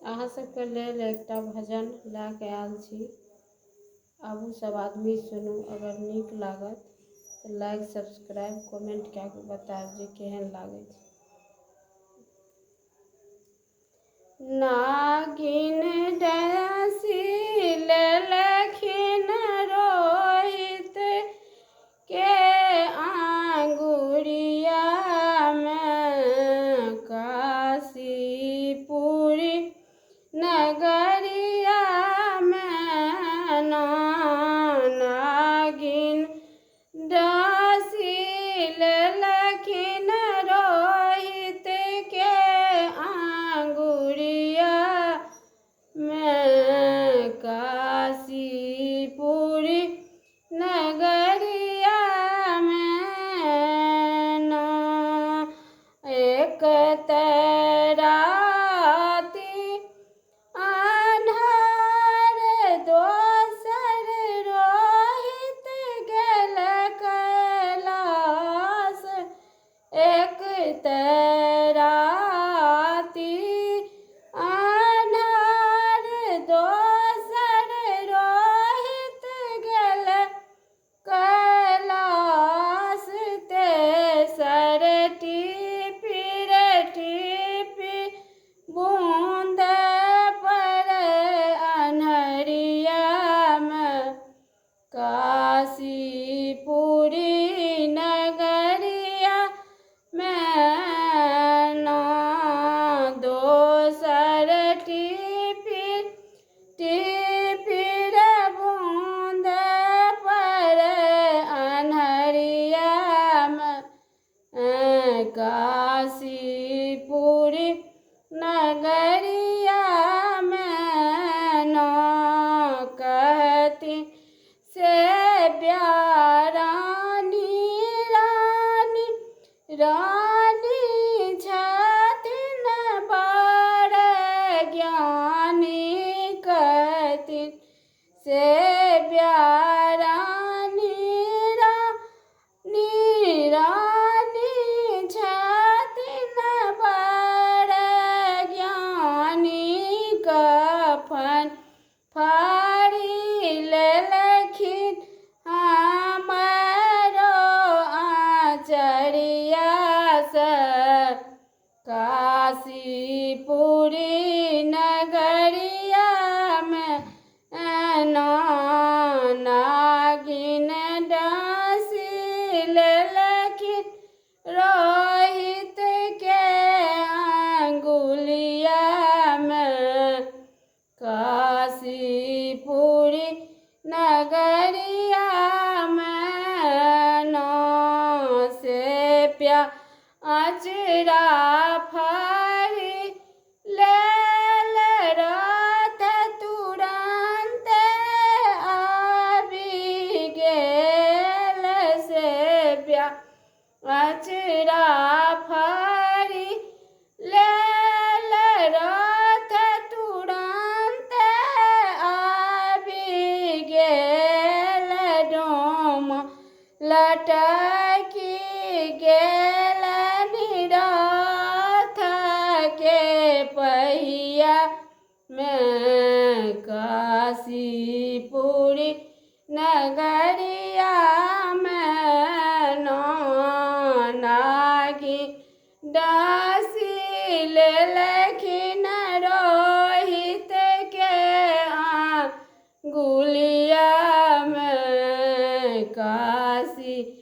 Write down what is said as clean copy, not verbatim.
अहाँ सबके लेल एकटा भजन लए कऽ आयल छी। आबू सब आदमी सुनू, अगर नीक लागत तऽ लाइक सब्सक्राइब कमेंट कए कऽ बतायब जे केहन लागै छै। नागिन डसि लेलखिन रोहित के आँगुरिया मे, काशीपुरी नगरिया मे नागिन डसि लेलखिन रोहित के आँगुरिया मे, काशीपुरी नगरिया मे ना। एक राति अन्हार दोसर रोहित गेल कैलाश, एक राति अन्हार दोसर रोहित गेल कैलाश, तेसर टिपी रे टिपी बूँद पर अन्हरिया मे, काशीपुरी नगरिया मे ना। दोसर टिपी टिपी रे बूँद पर अन्हरिया मे, काशीपुरी नगरिया मे ना। कहती से रानी रानी रानी छथिन बड़ ज्ञानी, कहथिन से रानी रानी रानी छथिन बड़ ज्ञानी, कफन फाड़ि लेलखिन हमरो आँचरिया से, काशीपुरी नगरिया मे नागिन डसि लेलखिन रोहित के अंगुलिया मे, काशीपुरी नगरिया मे ना। से प्या अचरा फाड़ि लेल रथ तुरन्त आबि गेल, से प्या अचरा फाड़ि लेल रथ तुरन्त आबि गेल, डोम लटकि गेलनि रथ के पहिया मे, काशीपुरी नगरिया मे नागिन डसि लेलखिन रोहित के अंगुलिया मे, काशीपुरी